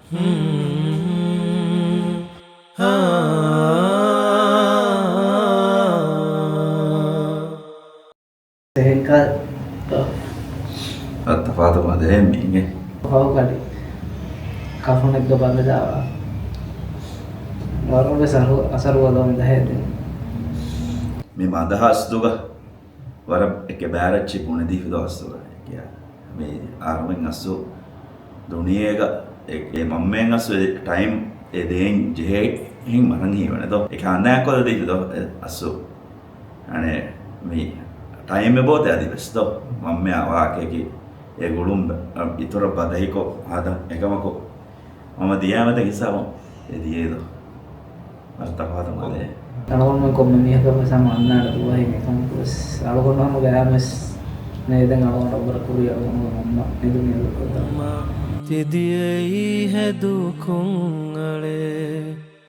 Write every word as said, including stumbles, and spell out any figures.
އެހެންކަ ތަފާތު މަދެއް މީގެ. ފަހުގަޑި ކަފުނެއްގަ ބަނދެދާވާ. ވަރަށްވެސް އަރު-، އަސަރު ވަދަވަން ދަހޭ ދެން. މި މަދަހަސްދުގަ ވަރަށް އެކެ ބާރައްޗި ބުނެދީފި ދުވަސްދުގަ. މި އަރުމެން އަސްލު ދުނިޔޭގަ އެ، އެ މަންމައިން އަސްލު އެ ޓައިމް އެ ދޭން ޖެހޭ ހެން މަރަން ހީވަނެ ދޯ. އެ ކާންދާކޮށް ދީފި ދޯ އެ އަސްލު. އަނެ މި ޓައިމް އެބައޮތޭ އަދިވެސް ދޯ. މަންމައާ ވާހަކައަކީ އެ ގުޅުން އިތުރަށް ބަދަހިކޮށް ހަދަން. އެކަމަކު ހަމަ ދިޔާމަތަށް ހިސާބުން އެ ދިޔައީ ދޯ. ވަރަށް ތަފާތު މަދެއް. އަޅުގަނޑުމެން ކޮންމެ މީހަކަށް ވެސް ހަމަ އަންނާނެ ދުވަހެއް އެކަމަކު ވެސް އަޅުގަނޑު ހަމަ ގަޔާމެސް ނޭދެން އަޅުގަނޑަށް ވަރަށް ކުރީ އަޅުގަނޑުގެ މަންމަ ނިދުނީ އަދު ކޮށްދާ. ތި ދިޔައީ ހެދުކޮށް އަޅޭ.